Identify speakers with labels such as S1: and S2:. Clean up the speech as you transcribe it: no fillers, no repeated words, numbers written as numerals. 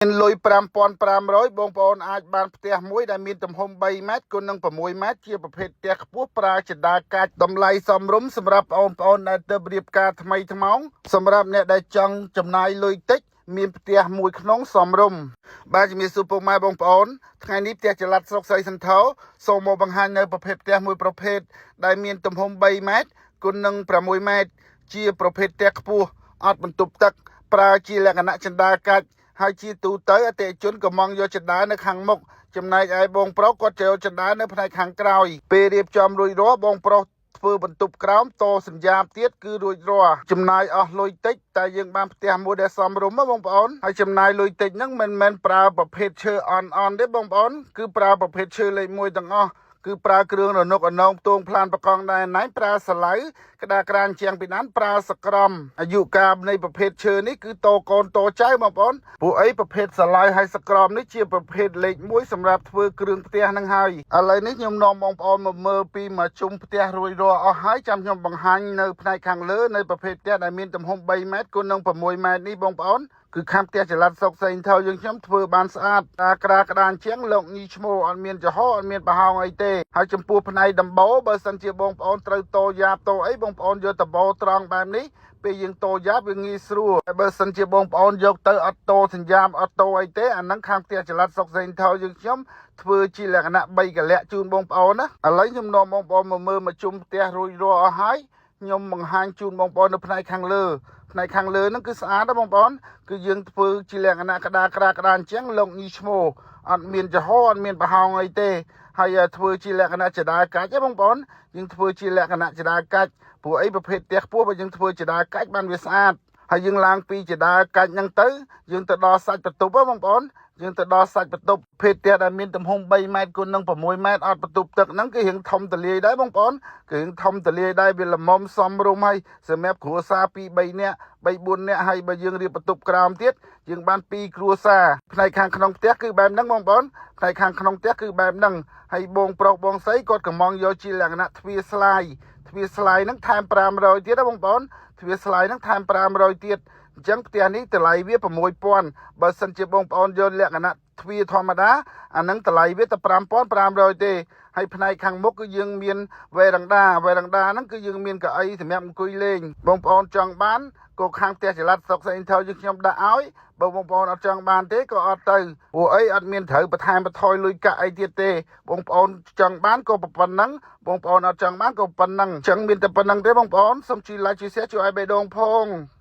S1: មានលុយ5500បងប្អូនអាចបានផ្ទះមួយដែលមានទំហំ3ម៉ែត្រគុណនឹង6ម៉ែត្រជាប្រភេទផ្ទះខ្ពស់ប្រើជណ្ដើរកាច់តម្លៃសមរម្យសម្រាប់បងប្អូនដែលទើបរៀបការថ្មីថ្មោងសម្រាប់អ្នកដែលចង់ចំណាយលុយតិចមានផ្ទះមួយក្នុងសមរម្យបាទជំរាបសួរពុកម៉ែបងប្អូនថ្ងៃនេះផ្ទះចល័តស្រុកស្រីសន្ធរសូមមកបង្ហាញនៅប្រភេទផ្ទះមួយប្រភេទដែលមានទំហំ3ម៉ែត្រគុណនឹង6ម៉ែត្រជាប្រភេទផ្ទះខ្ពស់អត់បន្ទប់ទឹកប្រើជាលក្ខណៈជណ្ដើរកាច់ ហើយជាទូទៅអតិថិជនក៏មងយកជណ្ដើរនៅខាងមុខចំណែកឯបងប្រុសគាត់ចូលជណ្ដើរនៅផ្នែកខាងក្រោយពេលរៀបចំរួចរាល់បងប្រុសធ្វើបន្ទប់ក្រោមតសញ្ញាបទៀតគឺរួចរាល់ចំណាយអស់លុយតិចតែយើងបានផ្ទះមួយដែលសមរម្យណាបងប្អូនហើយចំណាយលុយតិចហ្នឹងមិនមែនប្រើប្រភេទឈើអន់អន់ទេបងប្អូនគឺប្រើប្រភេទឈើលេខ1ទាំងអស់គឺប្រើគ្រឿងរនុកអនងផ្ទងផ្លានប្រកងដែរណៃប្រើសឡៅក្តារក្រានជាងពីណានប្រើសក្រមអាយុកាលនៃប្រភេទឈើនេះគឺតកូនតចៅបងប្អូនពួកអីប្រភេទសឡៅហើយសក្រមនេះជាប្រភេទលេខ1សម្រាប់ធ្វើគ្រឿងផ្ទះនឹងហើយឥឡូវនេះខ្ញុំនាំបងប្អូនមកមើលពីមួយជុំផ្ទះរួចរាល់អស់ហើយចាំខ្ញុំបង្ហាញនៅផ្នែកខាងលើនៃប្រភេទផ្ទះដែលមានទំហំ3ម៉ែត្រគុណនឹង6ម៉ែត្រនេះបងប្អូនគឺខាងផ្ទះចល័តសុកសេងថៅយើងខ្ញុំធ្វើបានស្អាតតាក្រាក្តានជាងលោកញីឈ្មោះអត់មានចំហអត់មានប្រហោងអីទេហើយចំពោះផ្នែកដំបូលបើសិនជាបងប្អូនត្រូវតយ៉ាបតអីបងប្អូនយកដំបូលត្រង់បែបនេះពេលយើងតយ៉ាបវាងាយស្រួលហើយបើសិនជាបងប្អូនយកទៅអត់តសញ្ញាបអត់តអីទេអាហ្នឹងខាងផ្ទះចល័តសុកសេងថៅយើងខ្ញុំធ្វើជាលក្ខណៈ3កលៈជូនបងប្អូនណាឥឡូវខ្ញុំនាំបងប្អូនមកមើលមកជុំផ្ទះរួចរាល់អស់ហើយខ្ញុំបង្ហាញជូនបងប្អូននៅផ្នែកខាងលើផ្នែកខាងលើហ្នឹងគឺស្អាតណាបងប្អូនគឺយើងធ្វើជាលក្ខណៈក្តារក្រាក្តារអញ្ចឹងលោកញីឈ្មោះអត់មានចំហអត់មានប្រហោងអីទេហើយធ្វើជាលក្ខណៈចដាកាច់ទេបងប្អូនយើងធ្វើជាលក្ខណៈចដាកាច់ព្រោះអីប្រភេទផ្ទះខ្ពស់បើយើងធ្វើចដាកាច់បានវាស្អាតហើយយើងឡើងពីចដាកាច់ហ្នឹងទៅយើងទៅដល់សាច់បន្ទប់ហ៎បងប្អូនយើងទៅដល់សាច់បន្ទប់ភេទផ្ទះដែលមានទំហំ3ម៉ែត្រគុណនឹង6ម៉ែត្រអត់បន្ទប់ទឹកហ្នឹងគឺរៀងធំទលាយដែរបងប្អូនគឺរៀងធំទលាយដែរវាល្មមសមរម្យហើយសម្រាប់គ្រួសារ2 3នាក់3 4នាក់ហើយបើយើងរៀបបន្ទប់ក្រោមទៀតយើងបាន2គ្រួសារផ្នែកខាងក្នុងផ្ទះគឺបែបហ្នឹងបងប្អូនផ្នែកខាងក្នុងផ្ទះគឺបែបហ្នឹងហើយបងប្រុសបងស្រីគាត់កំងយកជាលក្ខណៈទ្វារស្លាយទ្វារស្លាយហ្នឹងថែម500ទៀតណាបងប្អូនទ្វារស្លាយហ្នឹងថែម500ទៀតអញ្ចឹងផ្ទះនេះតម្លៃវា6000បើសិនជាបងប្អូនយកលក្ខណៈទ្វារធម្មតាអាហ្នឹងតម្លៃវាតែ5500ទេហើយផ្នែកខាងមុខគឺយើងមានវេរ៉ង់ដាវេរ៉ង់ដាហ្នឹងគឺយើងមានកៅអីសម្រាប់អង្គុយលេងបងប្អូនចង់បានក៏ខាងផ្ទះចល័តសុកសេងថៅយើងខ្ញុំដាក់ឲ្យបើបងប្អូនអត់ចង់បានទេក៏អត់ទៅព្រោះអីអត់មានត្រូវបន្ថែមបន្ថយលុយកាក់អីទៀតទេបងប្អូនចង់បានក៏ប៉ុណ្ណឹងបងប្អូនអត់ចង់បានក៏ប៉ុណ្ណឹងអញ្ចឹងមានតែប៉ុណ្ណឹងទេបងប្អូនសូមជួយ like ជួយ share ជួយឲ្យបេះដូងផង។